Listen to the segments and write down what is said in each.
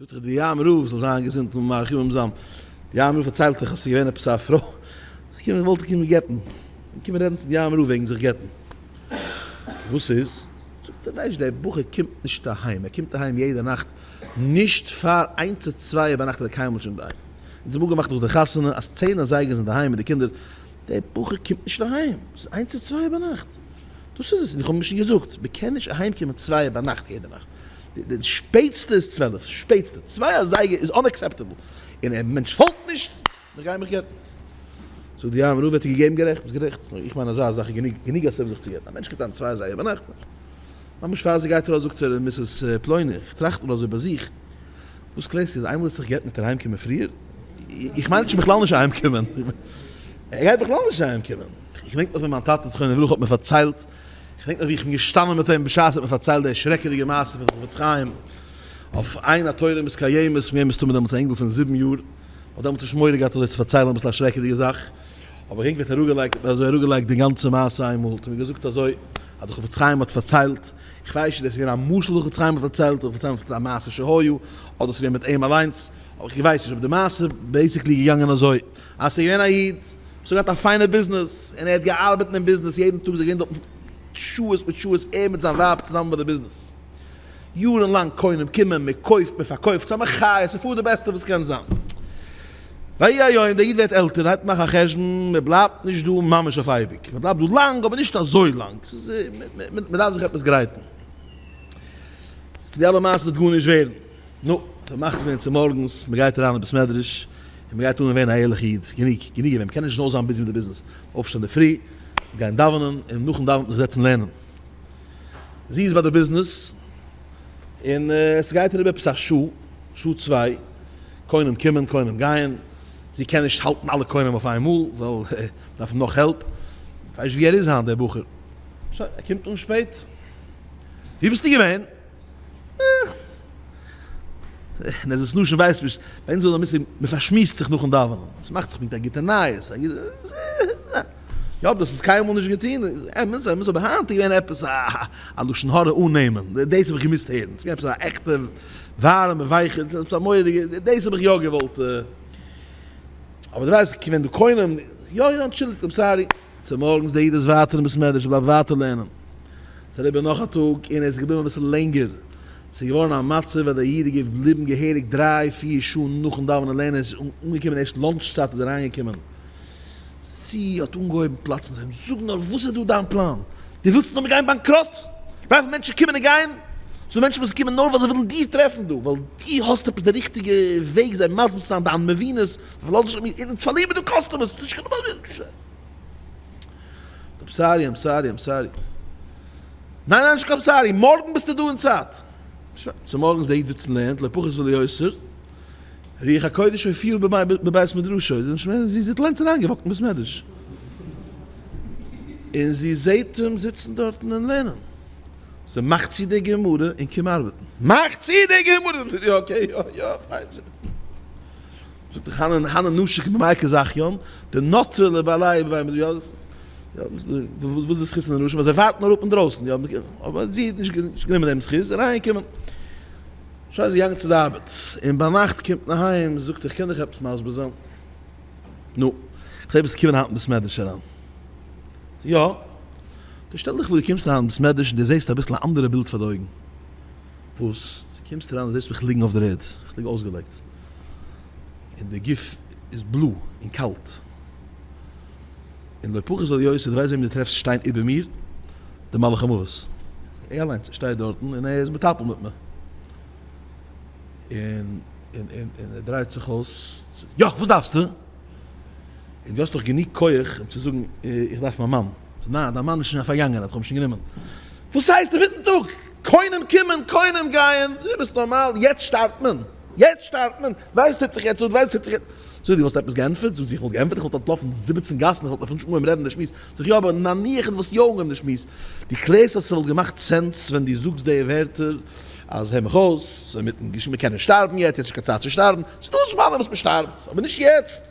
זאגט דאך די יאמער רב זאל זיין געזונט און מאריך ימים זיין, די יאמער רב פארציילט דאך אז ס'איז געווען עפעס א פרוי, געקומען וואלט געקומען גט'ן, געקומען רעדן צו די יאמער רב וועגן זיך גט'ן, זאגט ער וואס איז? זאגט ער ווייסט דער בחור קומט נישט אהיים, ער קומט אהיים יעדע נאכט נישט פאר איינס צו צוויי ביינאכט איז ער קיינמאל נישט אינדערהיים, אונז האבן אפגעמאכט נאך די חתונה אז צען אזייגער איז אינדערהיים מיט די קינדער, דער בחור קומט נישט אהיים, ס'איז איינס צו צוויי ביינאכט, דאס איז עס, און איך האב אים שוין געזאגט, מ'קען נישט אהיימקומען צוויי ביינאכט יעדע נאכט. די שפעטסטע איז 12, שפעטסטע, צוויי אזייגער איז unacceptable, און א מענטש פאלגט נישט, איך גיי מיך גט'ן. זאגט די יאמער רב האט איר געגעבן גערעכט, ביסט גערעכט, איך מיין אזא זאך איז גענוג, גענוג א סיבה זיך צו גט'ן, א מענטש קומט אהיים צוויי אזייגער ביינאכט, ממש פאר זי גייט ארויס זאגט ער Mrs. פלוני, איך טראכט מיר אזוי ביי זיך, וואס קלערסטו אז איינמאל האט זיך גע'גט וועט ער אהיים קומען פריער? איך מיין נישט בכלל נישט אהיים קומען, ער גייט בכלל נישט אהיים קומען, איך געדענק נאך ווען מיין טאטע זכרונו לברכה האט מיר פארציילט, כ'דענק נאך ווי איך בין געשטאנען מיט אים בשעת ער האט מיר פארציילט די שרעקעדיגע מעשה פון חפץ חיים אויף אין התורה מתקיימת, כ'בין געווען מסתמא דעמאלטס א אינגל פון זיבן יאר, מ'האט דעמאלטס נישט מורא געהאט אזוי צו פארציילן אביסל א שרעקעדיגע זאך, אבער כ'דענק ווי ער האט אראפגעלייגט, האט מיר אזוי אראפגעלייגט די גאנצע מעשה איינמאל, האט ער מיר געזאגט אזוי אז די חפץ חיים האט פארציילט, כ'ווייס נישט צו דאס איז געווען א משל וואס חפץ חיים האט פארציילט, אדער חפץ חיים האט פארציילט א מעשה שהיה, אדער ס'איז געווען מיט אים אליינס, אבער כ'ווייס נישט, אבער די מעשה basically געגאנגען אזוי. אז ס'איז געווען א איד וואס האט געהאט א פיינע ביזנעס, און ער האט געארבעט אינעם ביזנעס יעדן טאג, איז ער געווען דארטן שעות מיט שעות ער מיט זיין ווייב צוזאמען ביי די ביזנעס, יארן לאנג, קונים קומען, מען קויפט, מען פארקויפט, ס'איז א מחיה, ס'פארט די בעסטע וואס קען זיין. ויהי היום, דער איד ווערט עלטער, הייבט מאכן א חשבון, מען בלייבט נישט דא ממש אויף אייביג, מען בלייבט דא לאנג אבער נישט אזוי לאנג, ס'איז, מען דארף זיך עפעס גרייטן. פון די אלע מעשות וועט גארנישט ווערן. נו, ס'מאכט געווען צומארגנס, מ'גייט אריין אין בית מדרש, און מ'גייט אן ווערן א ערליכע איד, גענוג, גענוג געווען, מ'קען נישט נאר זיין busy מיט די ביזנעס, אויפשטיין אינדערפרי, גיין דאווענען, און נאכן דאווענען זיך זעצן לערנען. זי איז ביי די ביזנעס, און ס'גייט אריבער עפעס א שעה, שעה צוויי, קונים קומען, קונים גייען, זי קען נישט האלטן אלע קונים אויף איינמאל, ווייל מ'דארף נאך help, כ'ווייס נישט וואו ער איז היינט דער בחור, שוין, ער קומט אן שפעט, וואו ביסטו געווען? און עזרת נשים ווייסט נישט, ביי אונז איז דא א מושג, מען פארשמועסט זיך נאכן דאווענען, עס מאכט זיך מיט א גוטע נייעס, א גוטע, יא דאס איז קיינמאל נישט געטון, אמת אמת, אבער היינט איז געווען עפעס א לשון הרע אן נעמען, דאס האב איך געמוזט הערן, עס איז געווען עפעס א עכטע ווארעמע ווייכע, עפעס א מורא'דיגע, דאס האב איך יא געוואלט, אבער דו ווייסט ווען די קונים, יא יא אנטשולדיגט I'm sorry. צומארגנס דער איד איז ווייטער אין בית מדרש און בלייבט ווייטער לערנען. ס'איז אריבער נאך א טאג און ער איז געבליבן אביסל לענגער. ס'איז געווארן א מצב אז דער איד איז געבליבן געהעריג דריי פיר שעה נאכן דאווענען לערנען, ער איז אנגעקומען ערשט lunch צייט איז ער אריינגעקומען. זי האט אנגעהויבן פלאצן צו אים, זאג נאר וואס איז דא דיין פלאן? דו ווילסט נאר גיין באנקראט? ווייל מענטשן קומען און גייען? ס'דא מענטשן וואס קומען נאר ווייל זיי ווילן דיר טרעפן דא, ווייל דו האסט עפעס די ריכטיגע וועג זיי מסביר צו זיין דיין מבינות, לאז נישט מיך אונז פארלירן מיר דא customers, ס'איז נישט קיין I'm sorry, I'm sorry, I'm sorry. ניין ניין נישט קיין sorry, מארגן ביסטו דא אין צייט. שוין, צומארגנס דער איד זיצן לערנט, לא פחות ולא יותר, רוח הקודש הופיעו בבית מדרשו, זי זי האט אליינס אריינגעוואקט אין בית מדרש, און זי זעט אים זיצן דארטן און לערנען, זי מאכט צו די גמרא און קום ארבעטן, מאך צו די גמרא, יא okay יא יא פיין. זאגט דאך הני הני נשי כבמאי קא זכיין, דנטרי לבעלייהו בבי מדרשא, וואס איז די זכות פון די נשים אז זיי ווארטן אראפ אינדרויסן, יא, אבער זי האט נישט גענומען דעם זכות, איז אריינגעקומען, שוין איז זי געגאנגען צו די ארבעט, און ביינאכט קומט מען אהיים, זאגט איך קען דיך עפעס מסביר זיין, נו, איך זע ביסט געקומען היינט אין בית מדרש אריין, יא, דו שטעל דיך פאר דו קומסט אריין אין בית מדרש און דו זעסט אביסל א אנדערע בילד פאר די אויגן, וואס? דו קומסט אריין און זעסט מיך ליגן אויף דער ערד, איך ליג אויסגעלייגט, און די גוף איז בלוי און קאלט, און לא פחות ולא יותר, דו ווייסט וועם דו טרעפסט שטיין איבער מיר? דער מלאך המוות, ער אליינס שטייט דארטן און ער איז מטפל מיט מיר, און און און און ער דרייט זיך אויס, יא, וואס דארפסטו? און דו האסט דאך גענוג כח אים צו זאגן, איך דארף מיין מאן. ניין, דיין מאן איז שוין א פארגאנגענהייט, איך האב אים שוין גענומען. וואס הייסט אינמיטן טאג? קונים קומען, קונים גייען, דו ביסט נארמאל? יעצט שטארבט מען? יעצט שטארבט מען? ווייסט טוט זיך יעצט און ווייסט טוט זיך יעצט. זאג, דו וואלסט עפעס געענטפערט? זאג, איך וואלט געענטפערט, איך וואלט אנטלאפן זיבעצן גאסן, איך וואלט אפילו נישט אנגעהויבן רעדן די שמועס. זאג איך, יא, אבער נניח דו וואלסט יא אנגעהויבן די שמועס, דו קלערסט אז ס'וואלט געמאכט sense ווען דו זאגסט די ווערטער אז הער מיך אויס, ס'איז אינמיטן געשען, מ'קען נישט שטארבן יעצט, יעצט איז נישט קיין צייט צו שטארבן, ס'איז דא זמנים וואס מ'שטארבט, אבער נישט יעצט.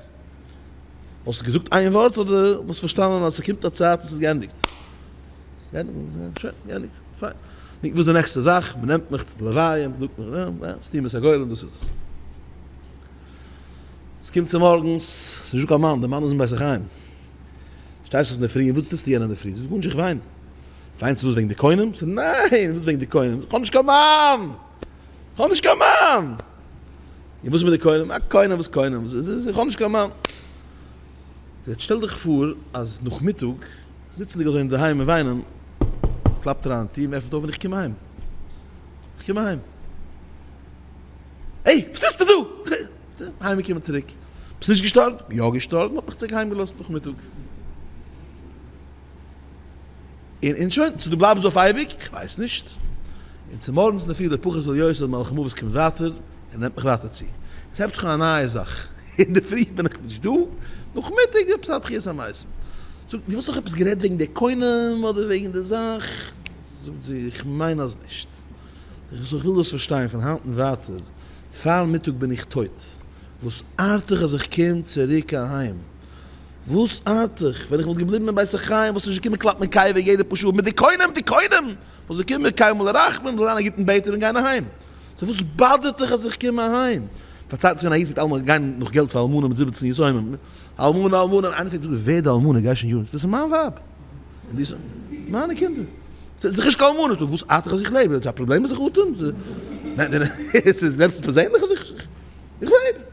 וואלסט געזאגט איין ווארט אדער וואלסט פארשטאנען אז ס'קומט א צייט און ס'איז געענדיגט? שוין, געענדיגט, פיין. נו, וואס איז די נעקסטע זאך? מען נעמט מיך צו די לוויה, מען זאגט מיך, סתימת הגולל, דאס איז עס. עס קומט צומארגנס, ס'איז נישטא קיין מאן, דער מאן איז אין בית החיים. שטייסט אויף אינדערפרי, און וואס טוסטו יענע אינדערפרי? זאגט גארנישט, איך וויין. וויינסט וואס וועגן די קונים? זאגט ניין, וואס וועגן די קונים? איך האב נישט קיין מאן! איך האב נישט קיין מאן! און וואס מיט די קונים? א קונים וואס קונים? איך האב נישט קיין מאן. יעצט שטעל דיך פאר אז נאכמיטאג, זיצנדיג אזוי אינדערהיים און וויינען, קלאפט אריין אין טיר, מען עפנט אויף און איך קום אהיים. איך קום אהיים. העי, וואס טוסטו דא? אהיימגעקומען צוריק. ביסט נישט געשטארבן? יא געשטארבן, האט מיך צוריק אהיימגעלאזט נאכמיטאג. און און שוין, צו דו בלייבסט דא אויף אייביג? איך ווייס נישט. און צומארגנס אינדערפרי דער פחד זאל יוסף מלאך המוות קומט ווייטער און נעמט מיך ווייטער צו. עס הייבט זיך אן א נייע זאך. אינדערפרי בין איך נישט דא, נאכמיטאג עפעס א תחיית המתים. זאגט, דו האסט דאך עפעס גערעדט וועגן די קונים אדער וועגן די זאך? זאגט זי, איך מיין אז נישט. איך זאג, איך וויל דאס פארשטיין, פון היינט און ווייטער, פאר מיטאג בין איך טויט, וואס ארט דיך אז איך קום צוריק אהיים? וואס ארט דיך? ווען איך וואלט געבליבן אין בית החיים וואלסטו נישט געקומען קלאפן אין קבר יעדע פאר שעה מיט די קונים, די קונים! וואלסט געקומען קיינמאל רחמים זאל זיין א גוטן בעטער און גיין אהיים. so וואס באדערט דיך אז איך קום אהיים? פארציילט זיך ווען א איד פלעגט אלעמאל גיין נאך געלט פאר אלמנה מיט 17 יתומים, אלמנה אלמנה, איינער פלעגט זאגן ווער די אלמנה גיי שוין יארן, דאס איז מיין ווייב, און דאס איז מיינע קינדער, ס'איז דאך נישט קיין אלמנה, טא וואס ארט דיך אז איך לעב? איז א פראבלעם אז איך אטעם? ניין, ס'איז לעבסט פערזענליך אז איך לעב?